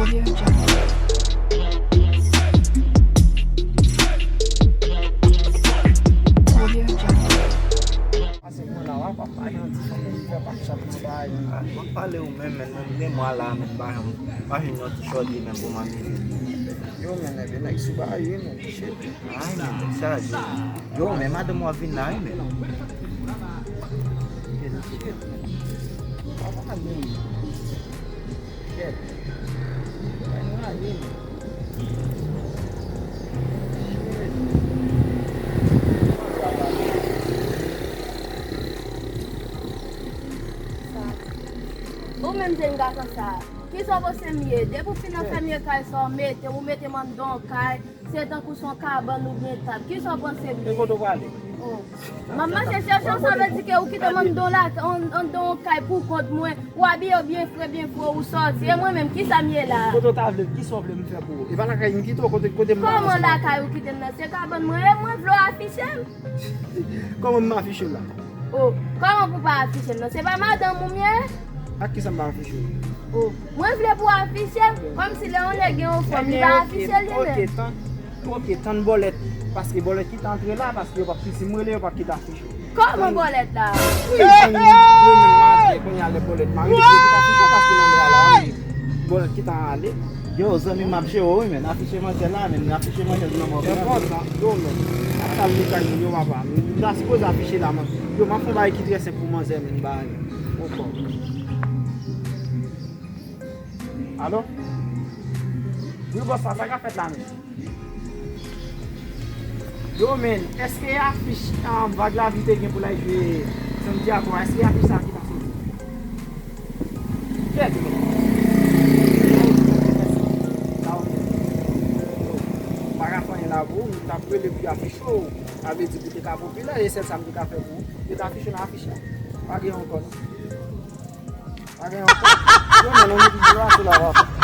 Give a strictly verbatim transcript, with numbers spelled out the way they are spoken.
Pase mwen la, w ap pale yon ti fòm de fè pa chak nan bagay. Ah, w ap pale ou menm, men mwen gen mwa la, men pa janm, pa jwenn yon ti chòdye, men pou m amize. Yo, men, nèg, nèg sou bagay, wi, men, shit. Ay, men, tèt chaje. Yo, men madanm w ap vin la, wi, men. Shit, men. Papa, men. Shit. Ay, nou ale, men. Ou menm jenn gason sa, kisa w panse m ye? Depi w fin nan fèmye kay sa w mete, ou mete m anndan yon kay, se tankou se yon kabann oubyen tab. Kisa w panse m ye? E kote w prale? Oh. M ap mache chèche w, sa vle di ke ou kite m anndan yon la, an-, anndan yon kay pou kont mwen, ou abiye w byen fre, byen fre, ou sòti. E mwen menm, kisa m ye la? Kote w ta vle, kisa w vle m fè pou ou? E pa lakay m kite w, kote, kote m ta pase? Kòman lakay ou kite m nan? Se kabann mwen, e mwen vle w afiche m. Kòman m afiche w la? Oh, kòman pou pa afiche m nan? Se pa madanm ou m ye? Ak kisa m pa afiche w? Oh, mwen vle pou w afiche m, kòmsi lè yon nèg gen yon fanm, li pa afiche l, li menm. Ok, tann, ok, tann bòlèt, paske bòlèt ki ta antre la, paske yo p ap, si m rele, yo p ap kite afiche w. Kòman bòlèt la? Wi, tann demen maten, kounye a lè bòlèt mare, li pou kite afiche w, paske nan mè a la, wi. Bòlèt ki ta ale. Yo, zanmi m ap jere w, wi, men. Afiche manzè la, men. Afiche manzè nan mò. Enpòtan, yo, men. Ap sal li kay moun yo, papa. M ta sipoze afiche la, men. Yo, m ap fè yon bagay ki trè senp pou manzè, men, bagay. Ankò. Alo? Wi, bòs la, sa k ap fèt la, men? Yo, men, èske afich, um, Vag Lavi te gen pou l al jwe samdi a, èske afich sa ki pase? Kèt. Sa ou menm. Yo, m pa ka fè anyen la pou ou, m t ap rele pou yo afiche w. Sa vle di pou te ka popilè, e sèl sa m te ka fè pou ou. Yo t afiche w nan afich la. Pa gen ankò, non. Pa gen ankò. Yo, men, nou mete dlo a sou la, papa.